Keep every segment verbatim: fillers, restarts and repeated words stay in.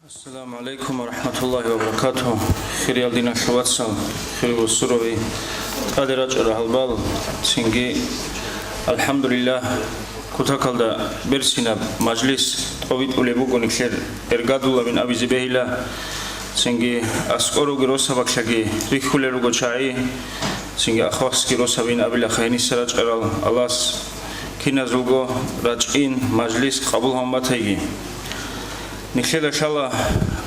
Ассаламу алейкум ва рахматуллахи ва баракатугьу. Хириял диналъул вацал, хириял бусурбаби, тӀаде рачӀарал гьалбал, цинги, алхӀамдулиллагь, кутакалда берцинаб мажлис тӀобитӀулеб буго нилъер эргадулабин абизе бегьила, цинги аскӀор ругел росабалъаги рихьулел руго чагӀи, цинги ахвасги росабин абилаха гьениса рачӀарал Аллагьас киназулго рачӀин мажлис къабул гьабун батайги. Нилъеда лъала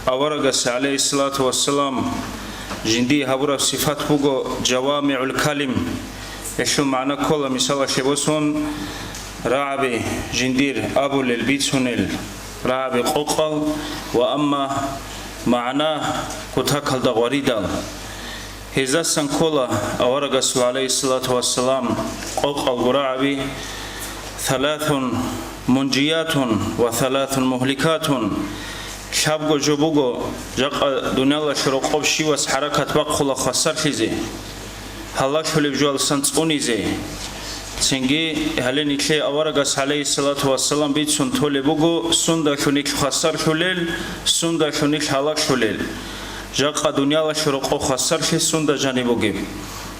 аварагас, гӀалейхиссалату вассалам, жиндие гьабураб сифат буго жавамигӀул калим. Гьелъул магӀна ккола, мисалалъе босун, рагӀаби жиндир абулел, бицунел, рагӀаби къокъал ва амма магӀна кутакалда гъваридал. Гьездасан ккола аварагасул, гӀалейхиссалату вассалам, къокъал гурагӀаби: «Саласун мунжиятун ва саласун мухликатун». Лъабго жо буго, жакъа дуниялалъул рокъоб щивас хӀаракат бахъула хвасарлъизе, гьалаглъулеб жоялдасан цӀунизе. Цинги гьале нилъее аварагас, гӀалейхиссалату вассалам, бицун толеб буго, сундалъун нилъ хвасарлъулел, сундалъун нилъ гьалаглъулел. Жакъа дуниялалъул рокъоб хвасарлъи сунда жаниб бугеб?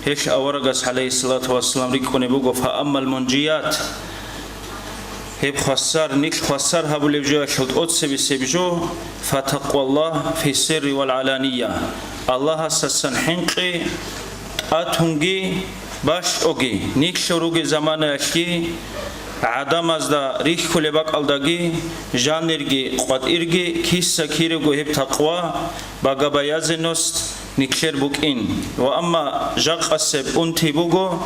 Гьелъ аварагас, гӀалейхиссалату вассалам, рикӀкӀунеб буго: «Фа аммал мунжият», гьеб хвасар, нилъ хвасар гьабулеб жоялъул тӀоцебесеб жо, «фатакъваллагь фиссирри вал гӀалания», Аллагьасасан хӀинкъи, тӀатунги, бащтӀоги, нилъ ругел заманаялъги, гӀадамазда рихьулеб бакӀалдаги, жанирги къватӀирги, киса-кирего гьеб такъва, багабаязеность нилъер букӀин. Ва амма жакъасеб унти буго,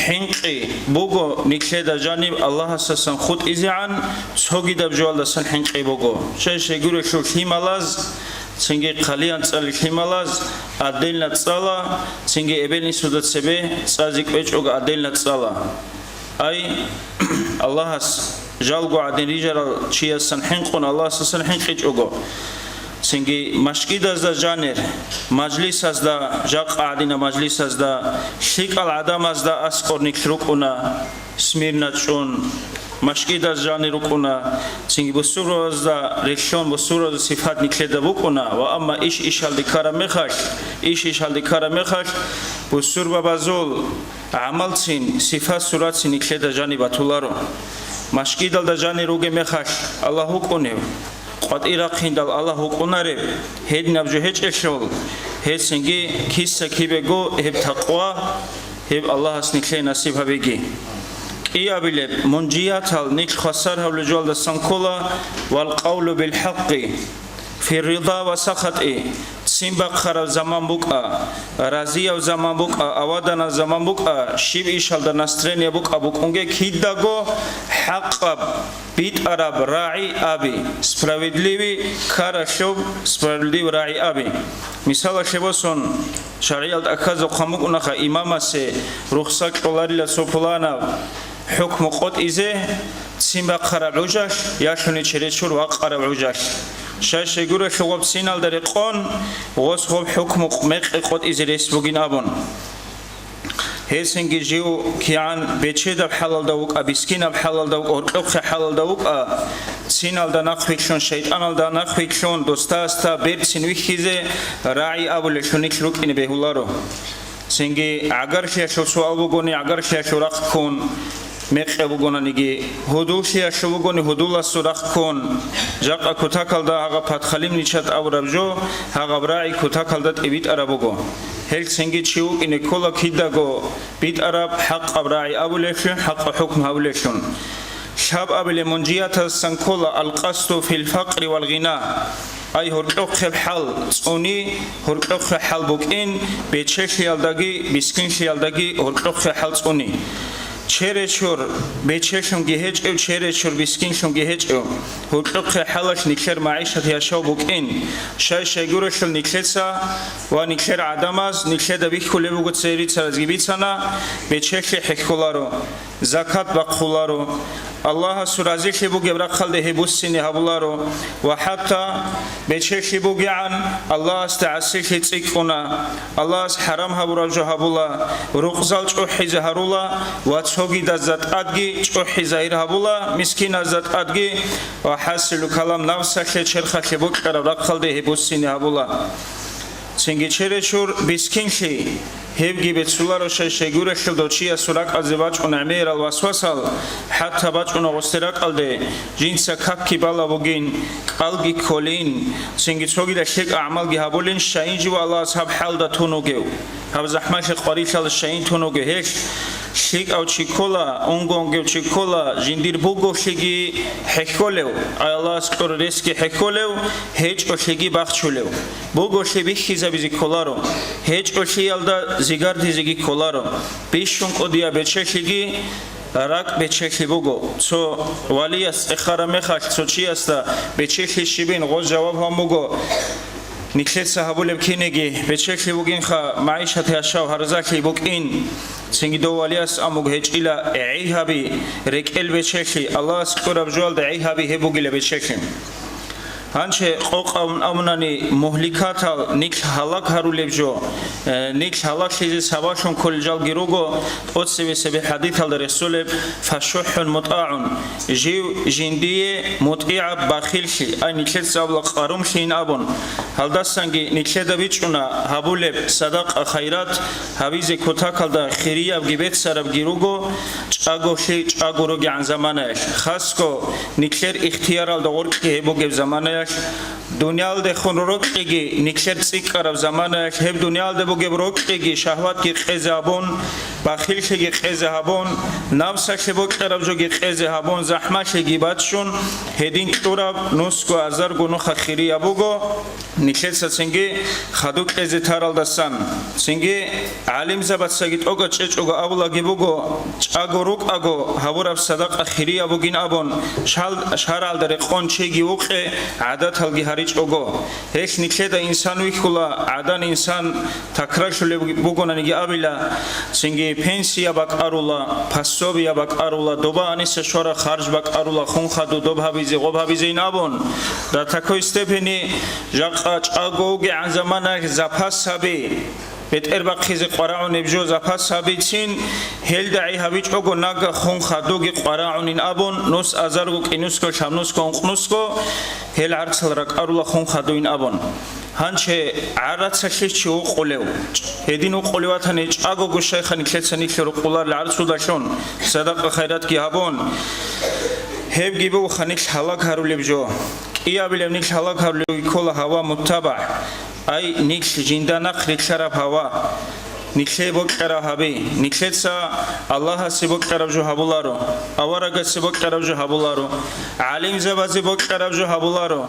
хӀинкъи буго нилъеда жаниб Аллагьасасан хутӀизегӀан, цогидаб жоялдасан хӀинкъи буго. Щай-щай гурелъул лъималаз, цинги хъалиян цӀали лъималаз, отдельно цӀала, цинги эбел-инсуда цебе цӀазе кӀвечӀого отдельно цӀала. Ай, Аллагьас жалго гӀадин рижарал чиясан хӀинкъун Аллагьасасан хӀинкъичӀого. Цинги машгидазда жанир, мажлисазда, жакъа гӀадина мажлисазда, лъикӀал гӀадамазда аскӀор нилъ рукӀуна, смирно чӀун, машгидаз жанир рукӀуна, цинги бусурбабазда релълъун, бусурбабазул сифат нилъеда букӀуна, ва амма иш-ишалде ккараб мехалъ, иш-ишалде ккараб мехалъ, бусурбабазул гӀамалцин, сифат-суратцин нилъеда жаниб батуларо. Машгидалда жанир ругеб мехалъ, Аллагь вукӀунев, къватӀир рахъиндал Аллагь вукӀунареб, гьединаб жо гьечӀелъул, гьесинги киса-кибего гьеб такъва, гьеб Аллагьас нилъее насиб гьабеги. КӀиабилеб, мунжиятал нилъ хвасар гьавлежуалдасан ккола: «Вал къавлу бил хӀакъи фи рида ва сахатӀи», ццин бахъараб заман букӀа, разияв заман букӀа, аваданав заман букӀа, щиб ишалда настроение букӀа букӀунге кидаго хӀакъаб, битӀараб рагӀи аби, справедливый ккаралъуб, справедлив рагӀи аби. Мисалалъе босун, шаргӀиял тӀахьазухъан букӀунаха имамасе рухсат кьоларила цо пуланаб хӀукму къотӀизе, ццин бахъараб гӀужалъ, ялъуни черечур вакъараб гӀужалъ. Щай-щай гурелъул гъоб цциналда рекъон, гъос гъоб хӀукму мекъи къотӀизе рес бугин абун. Гьесинги жив кигӀан бечедаб хӀалалда вукӀа, бискинаб хӀалалда вукӀа, гьоркьохъе хӀалалда вукӀа, цциналда нахъвилълъун, шайтӀаналда нахъвилълъун, досдасда берцин вихьизе рагӀи абулелъул нилъ рукӀине бегьуларо. Цинги гӀагарлъиялъул суал бугони, гӀагарлъиялъул рахъ ккун, мекъи бугонаниги, гьудуллъиялъул бугони, гьудуллъасул рахъ ккун, жакъа кутакалда гьагъа подхалимничать абураб жо, гьагъаб рагӀи кутакалда тӀибитӀараб буго. Гьел цинги чи вукӀине ккола кидаго битӀараб хӀакъаб рагӀи абулеблъун, хӀакъаб хӀукму гьабулеблъун. Лъабабилеб мунжиятасан ккола: «Алкъасду фил факъри вал гъина». Ай, гьоркьохъеб хӀал цӀуни, гьоркьохъеб хӀал букӀин, бечелъиялдаги бискинлъиялдаги гьоркьохъеб хӀал цӀуни. Черечур бечелъунги гьечӀев, черечур бискинлъунги гьечӀев, гьоркьохъеб хӀалалъ нилъер магӀишат яшав букӀин, щай-щай гурелъул нилъеца ва нилъер гӀадамаз нилъеда бихьулеб буго, церицаразги бицана, бечелъи хӀехьуларо. закат бахъуларо, Аллагьасул разилъи бугеб рахъалде гьеб буссине гьабуларо ва хӀатта бечелъи бугегӀан Аллагьасда гӀасилъи цӀикӀкӀуна, Аллагьас хӀарам гьабураб жо гьабула, рукъзал чӀухӀизе гьарула ва цогидазда тӀадги чӀухӀи загьир гьабула, мискиназда тӀадги ва хӀасилу калам, напсалъе, черхалъе бокьараб рахъалде гьеб буссине гьабула. Цинги черечур бискинлъи, гьебги беццуларо, щай-щайгурелъул дов чиясул ракӀалде бачӀун гӀемерал васвасал, хӀатта бачӀуна гъосде ракӀалде, жинца какги бала бугин, кӀалги кколин, цинги цогидал лъикӀ гӀамалги гьабулин, щайин жив Аллагьас гьаб хӀалда тун вугев, гьаб захӀмалъи къварилъалда щайин тун вугев гьелъ, лъикӀав чи ккола, унго-унгев чи ккола, жиндир бугоблъиги хӀехьолев, ай Аллагьас кьураб ресги хӀехьолев, гьечӀолъиги бахчулев. Бугоблъи бихьизабизе кколаро, гьечӀолъиялда зигардизеги кколаро. Бищун кӀудияб бечелъиги ракӀ бечелъи буго. Цо валияс цӀехараб мехалъ цо чиясда бечелъи щибин гъоз жаваб гьабун буго: «Нилъеца гьабулеб кинеги бечелъи бугинха, магӀишат яшав гьарзалъи букӀин». Цинги дов валияс абун буго: «ГьечӀила, гӀей гьаби, рекӀел бечелъи, Аллагьас кьураб жоялда гӀей гьаби, гьеб бугила бечелъи». Гьанже къокъ абун абунани, мугьликатал, нилъ гьалаг гьарулеб жо, э, нилъ гьалаглъизе сабаблъун кколел жалги руго, тӀоцебесеб хӀадиталда рехсолеб: «Фашуххун мутӀагӀун», жив жиндие мутӀигӀаб бахиллъи, ай, нилъеца абула къарумлъийин абун. Гьалдасанги нилъеда бичӀчӀуна гьабулеб садакъа-хайрат гьабизе кутакалда хириябги беццарабги руго, чӀаголъи чӀаго ругегӀан заманаялъ, хасго нилъер ихтияралда гъоркьги гьеб бугеб заманаялъ, дуниялдехун рокьиги нилъер цӀикӀкӀараб заманаялъ, гьеб дуниялда бугеб рокьиги шагьватги къезе гьабун, бахиллъиги къезе гьабун, напсалъе бокьараб жоги къезе гьабун, захӀмалъиги баччун, гьедин кьураб нусго азарго нуха хирияб буго. Нилъеца цинги хадуб кьезе таралдасан, цинги гӀалимзабацаги тӀокӀаб чӀечӀого абулаги буго, чӀаго рукӀаго гьабураб садакъа хирияб бугин абун, шал-, шаргӀалда рекъон чиги вукъе, гӀадаталги гьаричӀого. Гьелъ нилъеда инсан вихьула, гӀадан инсан такрарлъулеб бугонаниги абила, цинги пенсия бакӀарула, пособие бакӀарула, доба гьаниса щвара харж бакӀарула, хун хадуб доб гьабизе, гъоб гьабизейин абун. До такой степени жакъа чӀаго вугегӀан заманаялъ запас гьаби, бетӀер бахъизе къварагӀунеб жо запас гьабицин, гьелда гӀей гьабичӀого нагагь хун хадубги къварагӀунин абун, нус азарго кӀинусго, лъабнусго, ункънусго, гьел гӀарцал ракӀарула хун хадуйин абун. Гьанже гӀарацалъе чи вукъулев? Гьедин вукъулев ватани, чӀагого щайха нилъеца нилъер рукъуларел гӀарцудалъун садакъа-хайратги гьабун, гьебги бугоха нилъ гьалаг гьарулеб жо. КӀиабилеб нилъ гьалаг гьарулевги ккола гьава муттабагӀ, ай, нилъ жинда нахъ рилълъараб гьава. Нилъее бокьараб гьаби. Нилъеца Аллагьасе бокьараб жо гьабуларо, аварагасе бокьараб жо гьабуларо, гӀалимзабазе бокьараб жо гьабуларо,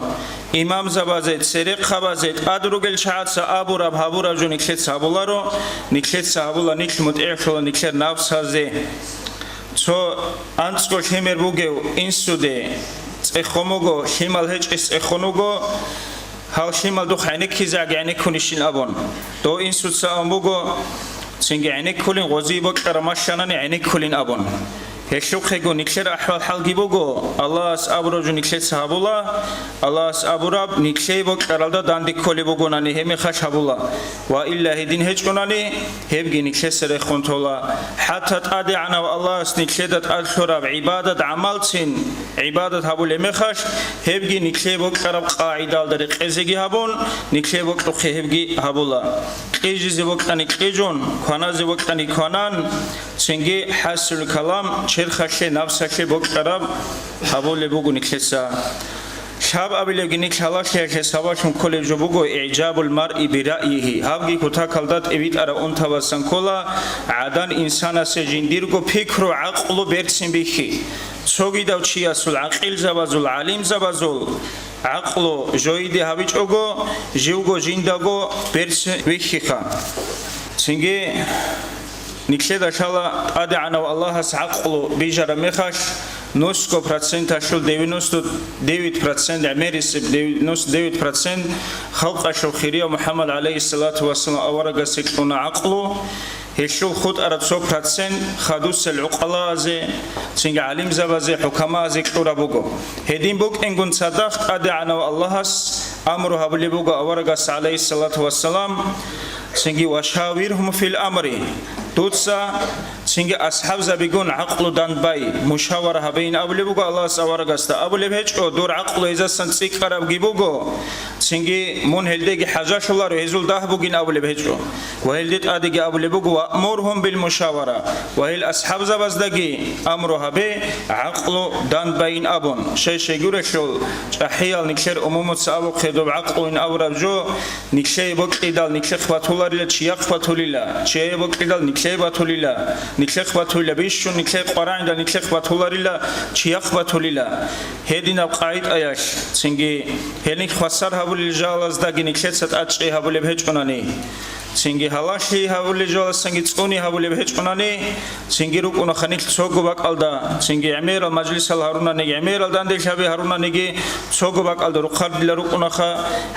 имамзабазе, церехъабазе, тӀад ругел чагӀаца абураб гьабураб жо нилъеца гьабуларо, нилъеца гьабула, нилъ мутӀигӀлъула нилъер напсазе. Цо анцӀго лъимер бугев инсуде цӀехон вуго, лъимал гьечӀес цӀехон вуго, гьав лъимал духъ гӀенеккизеги гӀенеккунищин абун. Дов инсуца абун буго, цинги гӀенеккулин, гъозие бокьараб малъанани гӀенеккулин абун. Гьелъухъего нилъер ахӀвал-хӀалги буго, Аллагьас абураб жо нилъеца гьабула, Аллагьас абураб нилъее бокьаралда данде кколеб бугонани гьеб мехалъ гьабула, ва илла гьедин гьечӀонани, гьебги нилъеца рехун тола. ХӀатта ТӀадегӀанав Аллагьас нилъеда тӀад лъураб гӀибадат-гӀамалцин гӀибадат гьабулеб мехалъ, гьебги нилъее бокьараб къагӀидалда рекъезеги гьабун, нилъее бокьухъе гьебги гьабула. Кьижизе бокьани кьижун, кваназе бокьани кванан, цинги хӀасил калам черхалъе, напсалъе бокьараб гьабулеб буго нилъеца. Лъабабилебги нилъ гьалалъиялъе сабаблъун кколеб жо буго игӀжабул маръи бираъйигьи, гьабги кутакалда тӀибитӀараб унтабасан ккола, гӀадан инсанасе жиндирго пикру-гӀакълу берцин бихьи. Цогидав чиясул, гӀакъилзабазул, гӀалимзабазул гӀакълу жойиде гьабичӀого, живго жиндаго берцин вихьиха. Цинги нилъеда лъала ТӀадегӀанав Аллагьас гӀакълу бижараб мехалъ, нусго проценталъул девяносто девять процент гӀемерисеб, девяносто девять процент халкъалъул хирияв МухӀаммад гӀалайгьиссалату вассалам аварагасе кьуна гӀакълу. Гьелъул хутӀараб цо процент хадусел гӀукъалаазе, цинги гӀалимзабазе, хӀукамаазе кьураб буго. Гьедин букӀингун цадахъ ТӀадегӀанав Аллагьас амру гьабулеб буго аварагас, гӀалайгьиссалату вассалам, цинги: «Ва шавиргьум фил амри», дуца цинги асхӀабзабигун гӀакълу дандбай, мушавара гьабейин абулеб буго Аллагьас аварагасда. Абулеб гьечӀо: «Дур гӀакълу гьезасан цӀикӀкӀарабги буго, цинги мун гьелдеги хӀажалъуларо, гьезул дагь бугин», абулеб гьечӀо. Ва гьелде тӀадеги абулеб буго: «Ваъмургьум бил мушавара», ва гьел асхӀабзабаздаги амру гьабе, гӀакълу дандбайин абун. Щай-щайгурелъул, чӀахӀиял нилъер умумуца абухъе доб гӀакълуйин абураб жо, нилъее бокьидал нилъехъ батуларила, чияхъ батулила, чияе бокьидал нилъее батулила, нилъехъ батулила, бищун нилъее къварагӀиндал нилъехъ батуларила, чияхъ батулила. Гьединаб къагӀидаялъ, цинги гьелнихъ хвасар гьабулел жалаздаги нилъеца тӀадчӀей гьабулеб гьечӀунани, цинги гьалалъи гьабулел жаласанги цӀуни гьабулеб гьечӀунани, цинги рукӀунаха нилъ цого бакӀалда, цинги гӀемерал мажлисал гьарунаниги, гӀемерал данделъаби гьарунаниги, цого бакӀалда рухъардила рукӀунаха,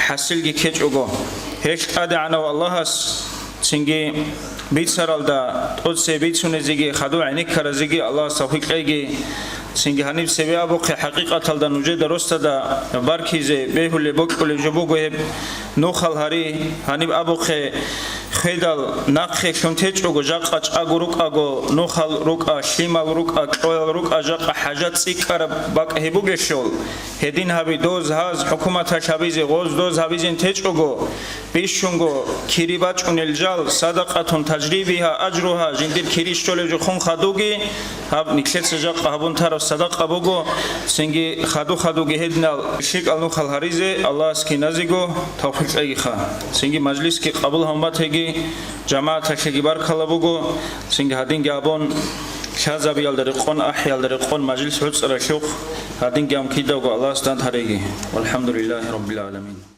хӀасилги ккечӀого. Гьелъ ТӀадегӀанав Аллагьас цинги бицаралда, тӀоцебе бицунезеги, хадув гӀенеккаразеги Аллагьас тавфикъ кьеги. Цинги гьаниб цебе абухъе, хӀакъикъаталда нужеда росдада баркизе бегьулеб бокьулеб жо буго гьеб. Нухал гьари, гьаниб абухъе, хведал нахъе лъун течӀого, жакъа чӀаго рукӀаго, нухал рукӀа, лъимал рукӀа, кьоял рукӀа, жакъа хӀажат цӀикӀкӀараб бакӀ гьеб бугелъул, гьедин гьаби доз гьаз хӀукуматалъ гьабизе, гъоз доз гьабизин течӀого, бищунго кири бачӀунел жал, садакъатун тажрибиха ажруха, жиндир кири щолеб жо хун хадуги, гьаб нилъеца жакъа гьабун тараб садакъа буго, цинги хаду-хадуги гьединал лъикӀал нухал гьаризе Аллагьас киназего тавфикъ кьегиха. Цинги мажлисги къабул гьабун батеги, жамагӀаталъеги баркала буго, цинги гьадинги абун, лъазабиялда рекъон, ахӀиялда рекъон мажлис гӀуцӀаралъухъ, гьадинги ам кидаго Аллагьас дандгьареги. Валхамдулиллагьи раббил гӀаламин.